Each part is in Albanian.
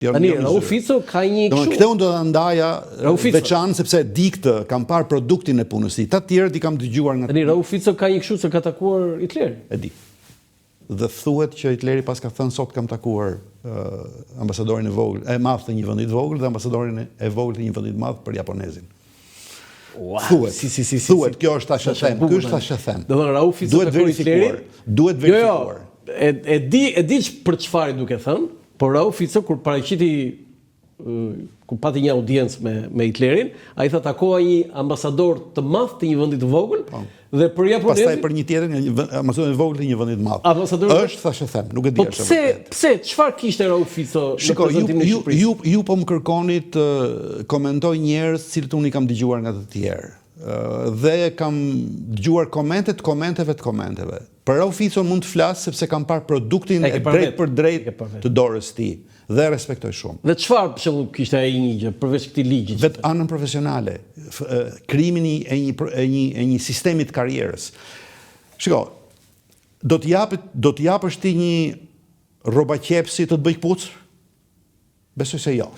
Jo, Tani, jo në Rauf zyrë. Fico ka një Domethënë, kështu. këtë unë do ta ndaja Rauf Fico. veçantë sepse e di këtë, kam parë produktin e punës së tij. Ta tjerët i kam dëgjuar nga Tani Rauf Fico ka një kështu se ka takuar Hitlerin. E di. Dhe thuhet që Hitleri paska thënë sot kam takuar uh, ambasadorin e vogël, e madh të një vendi të vogël dhe ambasadorin e vogël të një vendi të madh për japonezin. Ua, Thuhet, si si si si. Thuhet, kjo është thashethem, bukur, ky është tani. thashethem. Do thënë Rauf Fico Duhet takoi verifikuar, Hitlerin. duhet Jo, jo, verifikuar. e e di e di që për çfarë duke thënë, por Rauf Fico kur paraqiti ku pati një audiencë me me Hitlerin, ai tha takova një ambasador të madh të një vendi të vogël po. dhe për japonezin. Pastaj për një tjetër nga një ambasador i vogël të një vendi të madh. Ambasador është thashethem, nuk e di po pse pse çfarë kishte Rauf Fico në prezantimin e Shqipërisë? Ju ju po më kërkoni të komentoj njerëz të cilët unë i kam dëgjuar nga të tjerë dhe kam dëgjuar komente të komenteve të komenteve. Për Rauf Ficon mund të flas sepse kam parë produktin e drejtpërdrejtë të dorës së tij dhe e respektoj shumë. Dhe çfarë për shembull kishte ai një gjë përveç këtij ligji? Vetë anën profesionale, krijimin e një e një e një sistemi të karrierës. Shiko, do të japë do të japësh ti një rrobaqepësi të të bëjë këpucë? Besoj se jo.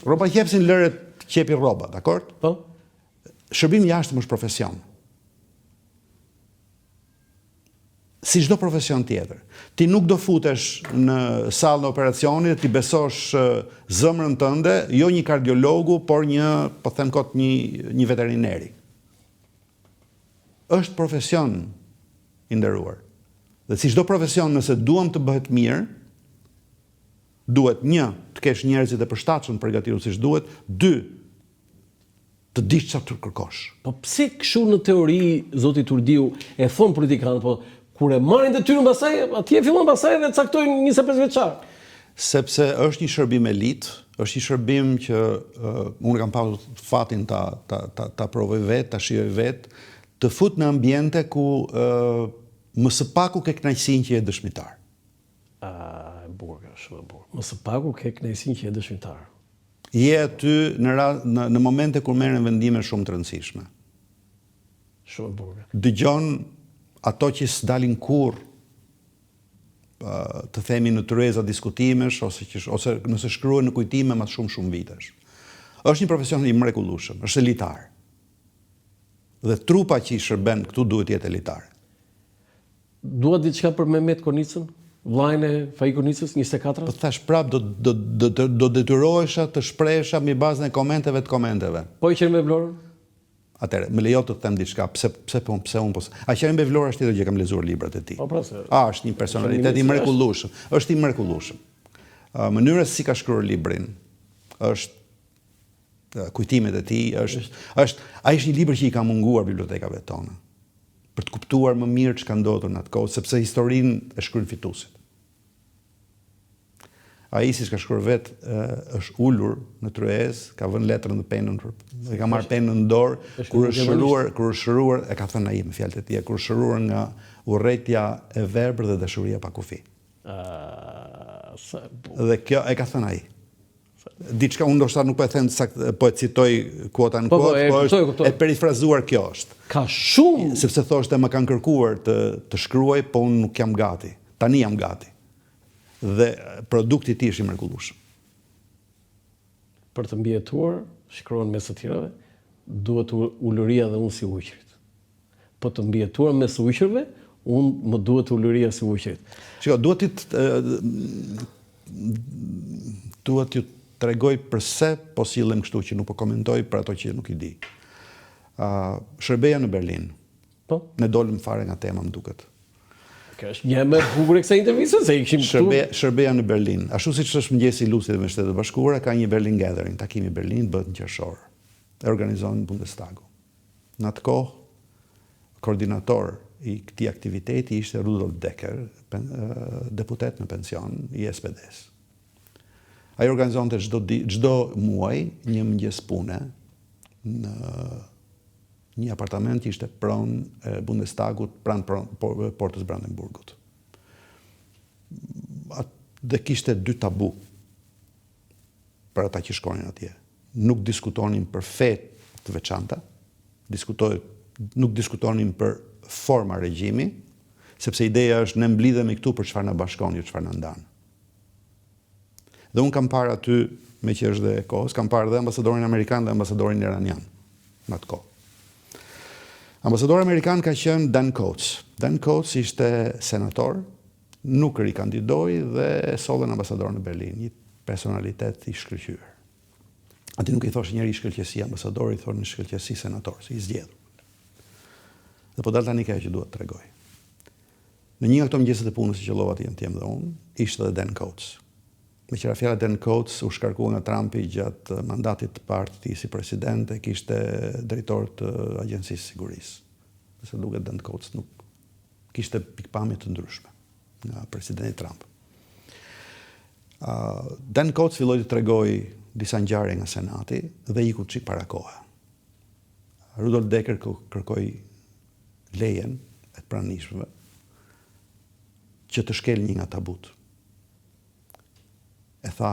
Rrobaqepësin lëre të qepi rroba, dakord? Po. Shërbimi i jashtëm është profesion. Si çdo profesion tjetër. Ti nuk do futesh në sallën e operacionit dhe t'i besosh zëmrën tënde, jo një kardiologu, por një, po them kot, një një veterineri. Është profesion i nderuar. Dhe si çdo profesion, nëse duam të bëhet mirë, duhet një, të kesh njerëzit e përshtatshëm të përgatitur siç duhet, dy, të dish çfarë të kërkosh. Po pse kështu në teori zoti Turdiu e thonë politikanët, po kur e marrin detyrën pastaj atje fillon pastaj dhe caktojnë 25 vjeçar. Sepse është një shërbim elitë, është një shërbim që uh, unë kam pasur fatin ta ta ta ta provoj vetë, ta shijoj vetë, të fut në ambiente ku uh, më së paku ke kënaqësinë që je dëshmitar. Ah, e bukur, shumë e bukur. Më së paku ke kënaqësinë që je dëshmitar. Je aty në në në momente kur merren vendime shumë të rëndësishme. Shumë e bukur. Dëgjon ato që s'dalin kurrë të themi në tryeza diskutimesh ose që ose nëse shkruhen në kujtime mas shumë shumë vitesh. Është një profesion i mrekullueshëm, është elitar. Dhe trupa që i shërben këtu duhet të jetë elitare. Dua diçka për Mehmet Konicën, vëllain e Faik Konicës, 24-a? Po thash prap do do do do detyrohesha të shprehesha mbi bazën e komenteve të komenteve. Po Eqrem Bej Vlorën? Atëherë, më lejo të të them diçka, pse pse po pse unë po. Eqrem Bej Vlora është tjetër gjë, kam lexuar librat e tij. Po pra se. A është një personalitet i mrekullueshëm, është i mrekullueshëm. Mënyra se si ka shkruar librin është kujtimet e tij është është ai është një libër që i ka munguar bibliotekave tona për të kuptuar më mirë ç'ka ndodhur në atë kohë, sepse historinë e shkruajnë fituesit. Ai siç ka shkruar vetë është ulur në tryezë, ka vënë letrën dhe penën, dhe ka marrë penën në dorë, kur është shëruar, kur është shëruar, e ka thënë ai me fjalët e tij, kur është shëruar nga urrejtja e verbër dhe dashuria pa kufi. Dhe kjo e ka thënë ai. Diçka unë ndoshta nuk po e them saktë, po e citoj quote unquote, po, po, e, po është kuptoj. e perifrazuar kjo është. Ka shumë sepse thoshte më kanë kërkuar të të shkruaj, po unë nuk jam gati. Tani jam gati. Dhe produkti i tij është i mrekullueshëm. Për të mbijetuar, shkruan mes të tjerave, duhet të ulërija dhe unë si ujqërit. Për të mbijetuar mes ujqërve, unë më duhet të ulërija si ujqërit. Shiko, duhet të duhet t'ju tregoj përse po sillem kështu që nuk po komentoj për ato që nuk i di. Uh, shërbeja në Berlin. Po? Ne dolëm fare nga tema, më duket. Kjo është një më e bukur e kësaj interviste, se i kishim këtu. Shërbe, shërbeja në Berlin. Ashtu siç është mëngjesi i Lucit me Shtetet e Bashkuara, ka një Berlin Gathering, takimi i Berlinit bëhet në qershor. E organizon Bundestagu. Në atë kohë, koordinator i këtij aktiviteti ishte Rudolf Decker, deputet në pension i SPD-së. Ai organizonte çdo çdo muaj një mëngjes pune në një apartament që ishte pronë e Bundestagut pranë Portës Brandenburgut. Dhe kishte dy tabu për ata që shkonin atje. Nuk diskutonin për fe të veçanta, diskutoj, nuk diskutonin për forma regjimi, sepse ideja është ne mblidhemi këtu për çfarë na bashkon, jo çfarë na ndan. Dhe unë kam parë aty, meqë është dhe e kohës, kam parë dhe ambasadorin amerikan dhe ambasadorin iranian në atë kohë. Ambasador amerikan ka qenë Dan Coats. Dan Coats ishte senator, nuk rikandidoi dhe e sollën ambasador në Berlin, një personalitet i shkëlqyer. Aty nuk i thoshe njeri shkëlqesi ambasador, i thonin shkëlqesi senator, si i zgjedhur. Dhe po dal tani ke ajo që dua të tregoj. Në një nga këto mëngjeset e punës që qëllova të jem të jem dhe unë, ishte dhe Dan Coats. Meqë ra fjala Dan Coats u shkarkua nga Trumpi gjatë mandatit të parë të tij si president e kishte drejtor të Agjencisë së Sigurisë. Me sa duket Dan Coats nuk kishte pikëpamje të ndryshme nga presidenti Trump. Uh, Dan Coats filloi të tregojë disa ngjarje nga Senati dhe iku çik para kohe. Rudolf Decker kërkoi lejen e të pranishmëve që të shkelë një nga tabut. E tha,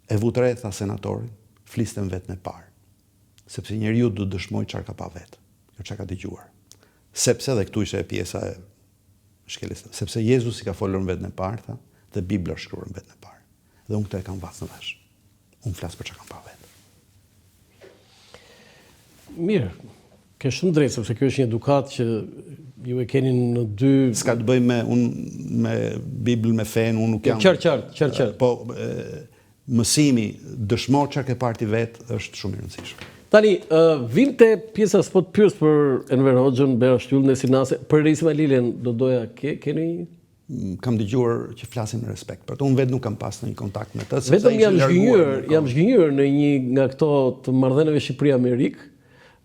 e vutë re, tha senatori, fliste në vetën e parë. Sepse njeriu do të dëshmojë çfarë ka pa vetë, jo çfarë ka dëgjuar. Sepse dhe këtu ishte e pjesa e shkeljes, sepse Jezusi ka folur në vetën e parë, tha, dhe Bibla është shkruar në vetën e parë. Dhe unë këtë e kam vath në vesh. Unë flas për çka kam pa vetë. Mirë, ke shumë drejtë, sepse kjo është një edukatë që ju e keni në dy... S'ka të bëjë me, unë, me Biblën, me fenë, unë nuk jam... Qartë, qartë, qartë, qartë. Po, mësimi, dëshmo çka ke parë ti vetë, është shumë i rëndësishëm. Tani, uh, vim te pjesa s'po të pyes për Enver Hoxhën, Behram Shtyllën, Nesi Nase, për Ismail Lilën, do doja, ke, keni kam dëgjuar që flasin me respekt për të. Unë vetë nuk kam pas ndonjë kontakt me të, sepse Vetëm jam zhgënjyer, jam zhgënjyer në një nga këto të marrëdhënieve Shqipëri-Amerikë,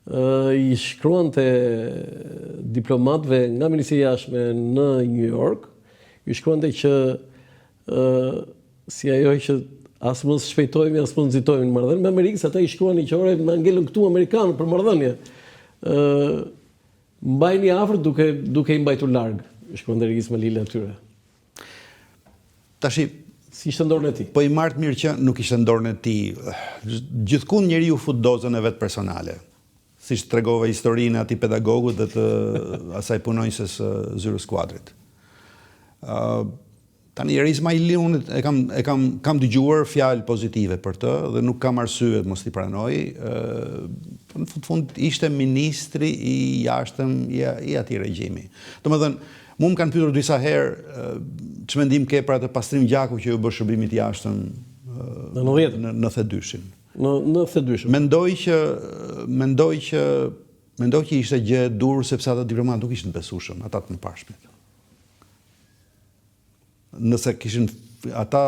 ë i shkruante diplomatëve nga Ministria e Jashtme në New York, i shkruante që ë si ajo që as mos shpejtojmë, as mos nxitojmë në marrëdhënie me Amerikën, se ata i shkruanin që ore na ngelën këtu amerikanët për marrëdhënie. ë Mbajini afër duke duke i mbajtur larg, shkruante Ismail Lila atyre. Tashi s'ishte në dorën e tij. Po i marr të mirë që nuk ishte në dorën e tij. Gjithkund njeriu fut dozën e vet personale. Siç tregova historinë e atij pedagogut dhe të asaj punonjëses së zyrës kuadrit. Ë Tani Ismail unë e kam e kam kam dëgjuar fjalë pozitive për të dhe nuk kam arsye të mos t'i pranoj. Ë po në fund fund ishte ministri i jashtëm i, i atij regjimi. Domethënë, mua më kanë pyetur disa herë ç'mendim ke për atë pastrim gjaku që iu bë shërbimit të jashtëm në 90 në 92-shin. Në 92-shin. Mendoj që mendoj që mendoj që ishte gjë e duhur sepse ata diplomatë nuk ishin të besueshëm, ata të mëparshmit. Nëse kishin ata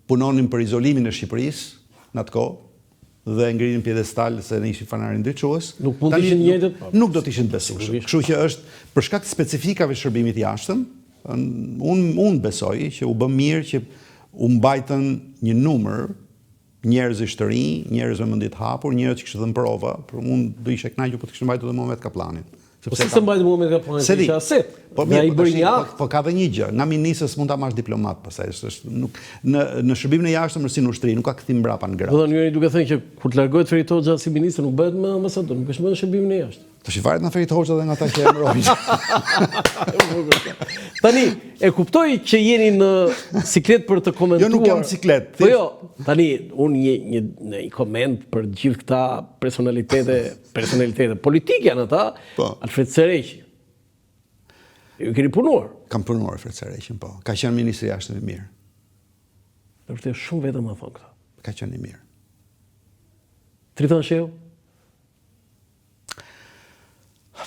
punonin për izolimin e Shqipërisë në atë kohë dhe e ngrinin piedestal se ne ishim fanari ndriçues. Nuk mund të ishin njëjtët. Po. Nuk do të ishin të besueshëm. Kështu që është për shkak të specifikave të shërbimit të jashtëm, unë unë besoj që u bë mirë që u mbajtën një numër njerëzish të rinj, njerëz me mendje të hapur, njerëz që kishin dhënë prova, por unë do isha i kënaqur po të kishin mbajtur dhe Muhamet Kapllanin. Sepse po si s'e mbajtë Muhamet Kapllanin, se ishte aset. Po mirë, po, tash, po, po ka dhe një gjë, nga ministër s'mund ta marrësh diplomat pastaj, është është nuk në në shërbimin e jashtëm është si në ushtri, nuk ka kthim mbrapa në gradë. Do të thonë ju jeni duke thënë që kur të largohet Ferit Hoxha si ministër nuk bëhet më ambasador, nuk është më në shërbimin e jashtëm. Tashi varet nga Ferit Hoxha dhe nga ata që e emërojnë. Tani, e kuptoj që jeni në siklet për të komentuar. Jo, nuk jam siklet. Po jo, tani, unë një, një, një koment për gjithë këta personalitete, personalitete politike janë ata, po. Alfred Serreqi. Ju keni punuar? Kam punuar Alfred Serreqin, po. Ka qenë ministri i jashtëm i mirë. Në vërtet shumë veta ma thonë këta. Ka qenë i mirë. Tritan Shehu?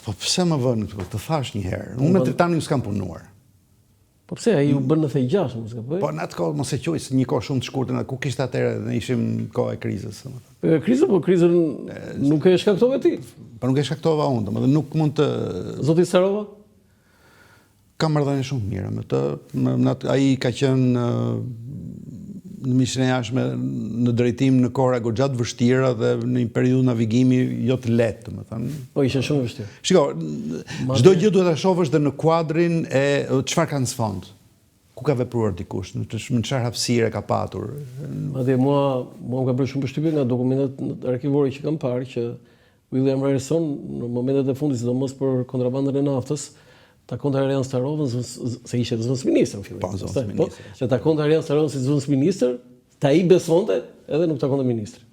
Po pse më vën këtu? Të thash një herë. Unë me Tritanin s'kam punuar. Po pse ai u bë në 96, mos gaboj? Po në atë kohë mos e quaj se një kohë shumë të shkurtër, ku kishte atëherë, ne ishim kohë e krizës, domethënë. Po e krizën, po krizën nuk e shkaktove ti. Po nuk e shkaktova unë, domethënë nuk mund të Zoti Starova? Kam marrëdhënie shumë të mira me të. Në atë, ai ka qenë në Ministrinë e Jashtme në drejtim në kohëra goxha të vështira dhe në një periudhë navigimi jo të lehtë, domethënë. Po ishte shumë e vështirë. Shiko, çdo gjë duhet ta shohësh dhe në kuadrin e çfarë ka në sfond. Ku ka vepruar dikush, në çfarë hapësire ka patur. Madje mua mua më ka bërë shumë përshtypje nga dokumentet arkivore që kam parë që William Ryerson në momentet e fundit, sidomos për kontrabandën e naftës, Takonte Arian Starovën se ishte zëvendësministër në fillim. Po, zëvendësministër. Po, se takonte Arian Starovën si zëvendësministër, te ai besonte edhe nuk takonte ministrin.